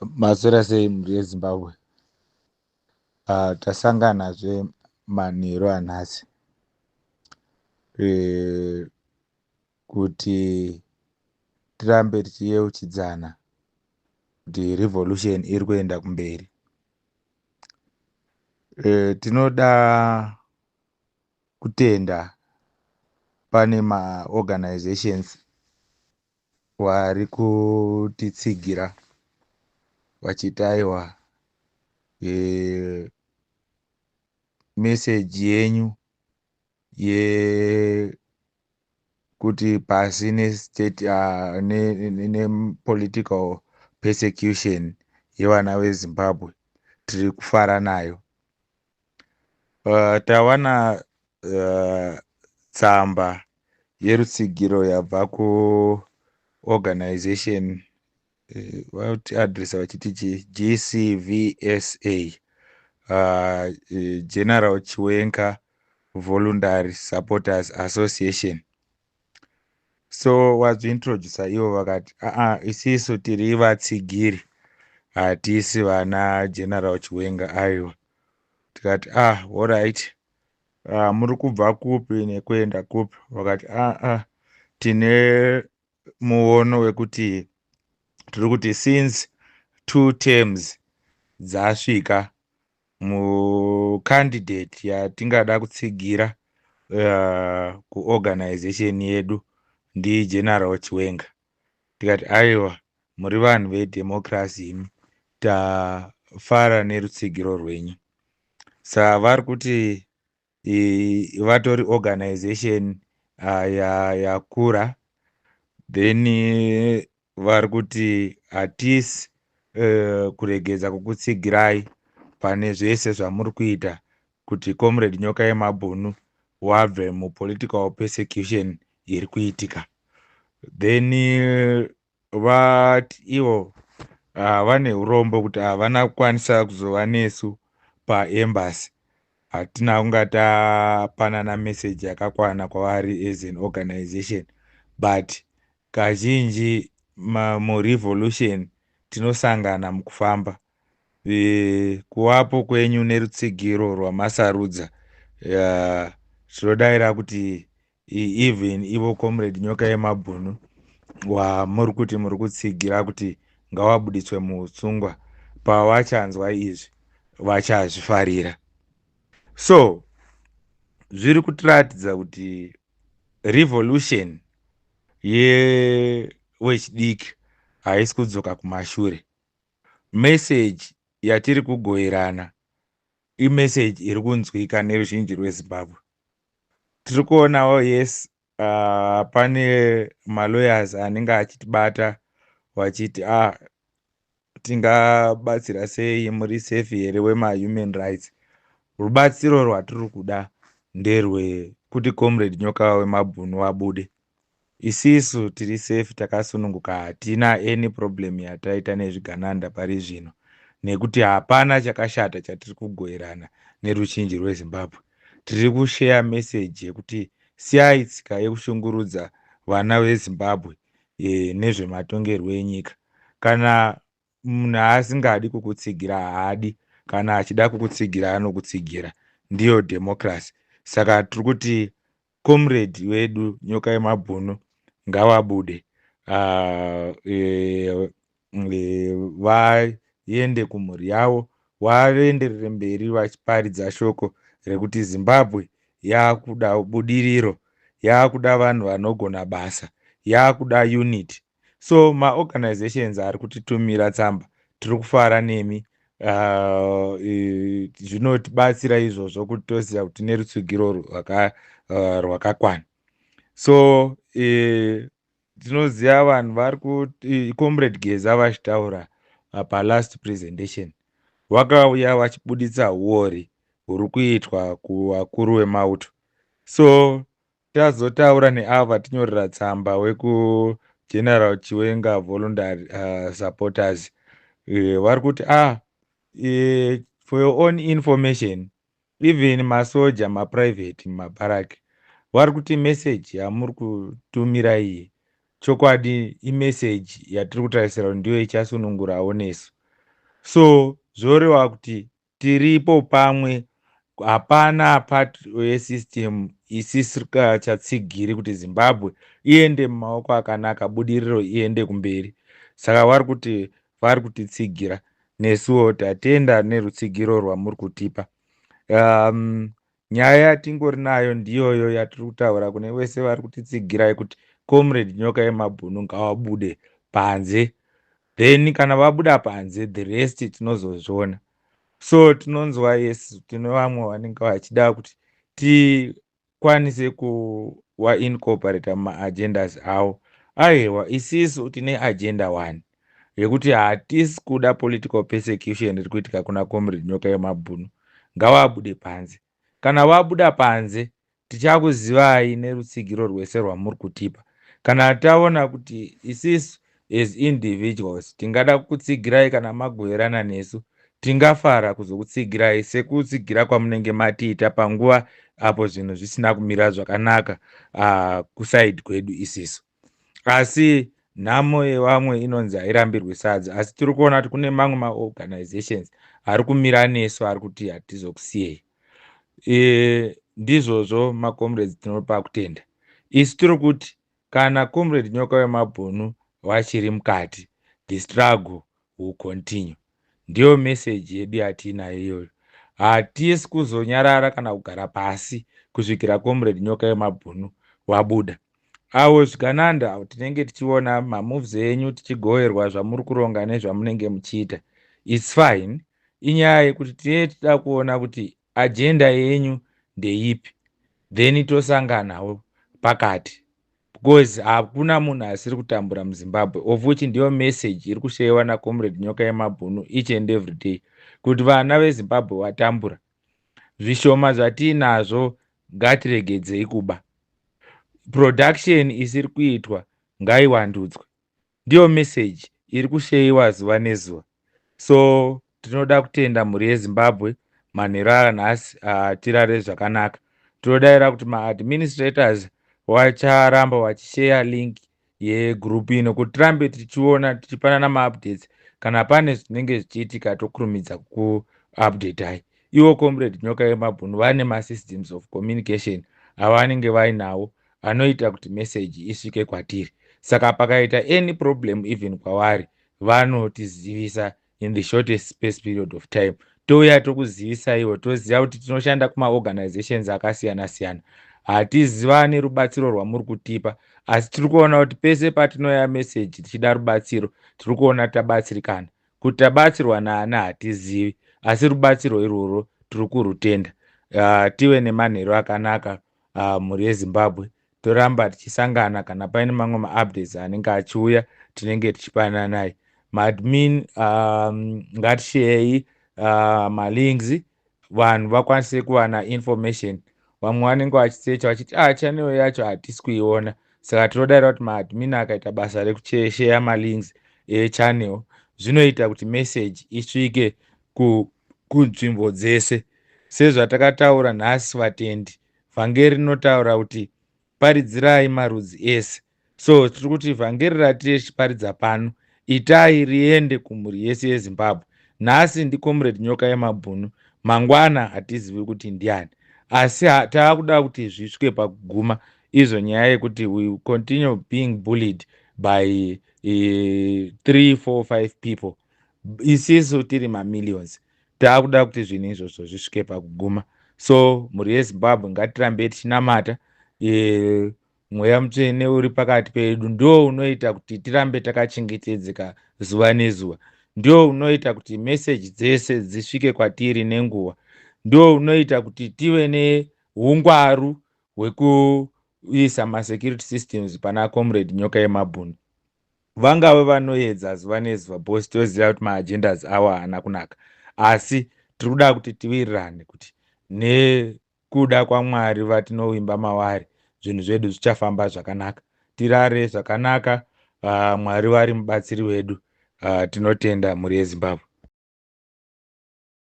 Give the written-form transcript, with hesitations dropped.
Maswera sei mhuri yeZimbabwe? Tasanganazve manheru anhasi kuti tirambe tichiyeuchidzana kuti revolution iri kuenda kumberi. Tinoda kutenda pane maorganizations vari kutitsigira vachiti aiwa, meseji yenyu yekuti pasi nestate nepolitical ne, ne persecution yevana veZimbabwe tiri kufara nayo. Tawana tsamba yerutsigiro yabva kuorganization, vatiadresa vachiti chi GCVSA, General Chiwenga Voluntary Supporters Association. So vazviintrodusa ivo vakati, aa, isisu tiri vatsigiri, hatisi vana General Chiwenga. Aiwa, tikati, "Ah, alright, muri kubva kupi nekuenda kupi?" Vakati, "Aa, tine muono wekuti tiri kuti since two terms dzasvika, mucandidate yatingada kutsigira kuorganization yedu ndiGeneral Chiwenga." Tikati, "Aiwa, muri vanhu vedemocracy imi, tafara nerutsigiro rwenyu." Saka vari kuti vatori organization yakura ya then vari kuti hatisi kuregedza kukutsigirai pane zvese zvamuri kuita kuti Comrade Nyoka Yemabhunu wabve mupolitical persecution iri kuitika. Then vati ivo vane urombo kuti havana kukwanisa kuzova nesu paembassy, hatina kunga tapanana meseji yakakwana kwavari as an organization, but kazhinji murevolution tinosangana mukufamba. Kuvapo kwenyu nerutsigiro rwamasarudza, tinodayira kuti even ivo Comrade Nyoka Yemabhunu wamuri kuti muri kutsigira kuti ngawabuditswe muusungwa, pavachanzwa izvi vachazvifarira. So zviri kutiratidza kuti revolution yewechidiki haisi kudzoka kumashure. Meseji yatiri kugoverana imeseji iri kunzwika neruzhinji rweZimbabwe. Tiri kuonawo, yes, pane malawyers anenge achitibata vachiti, "Ah, tingabatsira sei? Muri safe here?" Wemahuman rights, rubatsiro rwatiri kuda nderwekuti Comrade Nyoka Wemabhunu wabude. Isisu tiri safe, takasununguka, hatina any problem yataita nezvigananda pari zvino, nekuti hapana chakashata chatiri kugoverana neruzhinji rweZimbabwe. Tiri kushare meseji yekuti siyai tsika yekushungurudza vana veZimbabwe nezvematongerwo enyika. Kana munhu asingadi kukutsigira, haadi. Kana achida kukutsigira, anokutsigira. Ndiyo democracy. Saka tiri kuti comrade wedu Nyoka Yemabhunu ngavabude, vaende kumhuri yavo, vaenderere mberi vachiparidza shoko rekuti Zimbabwe yakuda budiriro, yakuda vanhu vanogona basa, yakuda unity. So maorganizations ari kutitumira tsamba, tiri kufara nemi. Zvinotibatsira izvozvo kuti toziva kuti tine rutsigiro rwakakwana. So tinoziva vanhu vari kuti Comrade Geza vachitaura palast presentation, vakauya vachibuditsa huori huri kuitwa kuvakuru vemauto. So tazotaura neavo vatinyorera tsamba wekuGeneral Chiwenga Voluntary Supporters, vari kuti, ah, for your own information, even masoja maprivate mumabharaki vari kuti meseji yamuri kutumira iyi chokwadi imeseji yatiri kutarisira kuti ndiyo ichasunungurawo nesu. So zvoreva kuti tiripo pamwe, hapana part yesystem isisingachatsigiri kuti Zimbabwe iende mumaoko akanaka, budiriro iende kumberi. Saka vari kuti vari kutitsigira, nesuwo tatenda nerutsigiro rwamuri kutipa. Nyaya yatingori nayo ndiyoyo yatiri kutaura kune vese vari kutitsigirai, kuti Comrade Nyoka Yemabhunu ngavabude panze. Then kana vabuda panze, the rest tinozozviona. So tinonzwa, yes, tine vamwe vanenge vachida kuti tikwanise kuvaincorporata mumaagendas avo. Aiwa, isisu tine agenda one yekuti hatisi kuda political persecution iri kuitika kuna Comrade Nyoka Yemabhunu. Ngavabude panze. Kana vabuda panze, tichakuzivai nerutsigiro rwese rwamuri kutipa. Kana taona kuti isisu as individuals tingada kukutsigirai, kana magoverana nesu, tingafara kuzokutsigirai sekutsigira kwamunenge matiita panguva apo zvinhu zvisina kumira zvakanaka kuside kwedu isisu. Asi nhamo yevamwe inonzi hairambirwi sadza. Asi tiri kuona kuti kune mamwe maorganizations ari kumira nesu, ari kuti hatizokusiyei. Ndizvozvo, macomrades, tinopa kutenda. Isu tiri kuti kana Comrade Nyoka Wemabhunu vachiri mukati, the struggle will continue. Ndiyo meseji yedu yatiinayo iyoyo. Hatisi kuzonyarara kana kugara pasi kusvikira Comrade Nyoka Yemabhunu wabuda. Avo zvigananda, tinenge tichiona mamoves enyu, tichigoverwa zvamuri kuronga nezvamunenge muchiita. It's fine. Inyaya yekuti tinee tida kuona kuti agenda yenyu ndeipi, then tosanganawo pakati, because hakuna munhu asiri kutambura muZimbabwe, of which ndiyo message iri kushayiwa naComrade Nyoka Yemabhunu each and every day, kuti vana veZimbabwe vatambura. Zvishoma zvatiinazvo ngatiregedzei kuba. Production isiri kuitwa ngaiwandudzwe. Ndiyo message iri kushayiwa zuva nezuva. So tinoda kutenda mhuri yeZimbabwe. Manheru anhasi tirare zvakanaka. Tinodayira kuti maadministrators vacharamba vachisheya link yegroup ino kuti tirambe tichiona, tichipanana maupdates. Kana pane zvinenge zvichiitika, tokurumidza kuupdatai. Ivo Comrade Nyoka Yemabhunu vane masystems of communication avanenge vainawo anoita kuti message isvike kwatiri. Saka pakaita any problem, even kwavari, vanotizivisa in the shortest space period of time. Touya tokuzivisaiwo. Toziva kuti tinoshanda kumaorganizations akasiyana siyana, hatizivani rubatsiro rwamuri kutipa, asi tiri kuona kuti pese patinoya message tichida rubatsiro, tiri kuona tabatsirikana. Kuti tabatsirwa naana hatizivi, asi rubatsiro irworwo tiri kurutenda. Tive nemanheru akanaka, mhuri yeZimbabwe. Toramba tichisangana. Kana paine mamwe maupdates anenge achiuya, tinenge tichipananai. Maadmin, ngatisheyei malinks, vanhu vakwanise kuwana information. Vamwe vanenge vachisecha vachiti, "Ah, channel yacho hatisi kuiona." Saka tinodayira kuti maadmin akaita basa rekusheya malinks echannel, zvinoita kuti message isvike kunzvimbo dzese. Sezvatakataura nhasi, vatendi, vhangeri rinotaura kuti paridzirai marudzi ese. So tiri kuti vhangeri ratiri tichiparidza pano, itai riende kumhuri yese yeZimbabwe. Nhasi ndiComrade Nyoka Yemabhunu, mangwana hatizivi kuti ndiani. Asi taakuda kuti zvisvike pakuguma izvo, nyaya yekuti we continue being bullied by 3 4 5 people, isisu tiri mamillions. Taakuda kuti zvinhu izvozvo zvisvike pakuguma. So mhuri yeZimbabwe, ngatirambe tichinamata. Mweya Mutsvene uri pakati pedu ndo unoita kuti tirambe takachengetedzeka zuva nezuva, ndio unoita kuti meseji dzese dzisvike kwatiri nenguva, ndio unoita kuti tive neungwaru hwekuisa masecurity systems pana Comrade Nyoka Yemabhunu. Vangave vanoedza zuva nezuva, because toziva kuti maagendas avo haana kunaka, asi tiri kuda kuti tiwirirane kuti nekuda kwaMwari vatinovimba mavari, zvinhu zvedu zvichafamba zvakanaka. Tirare zvakanaka. Mwari vari mubatsiri wedu. Tinotenda, mhuri yeZimbabwe.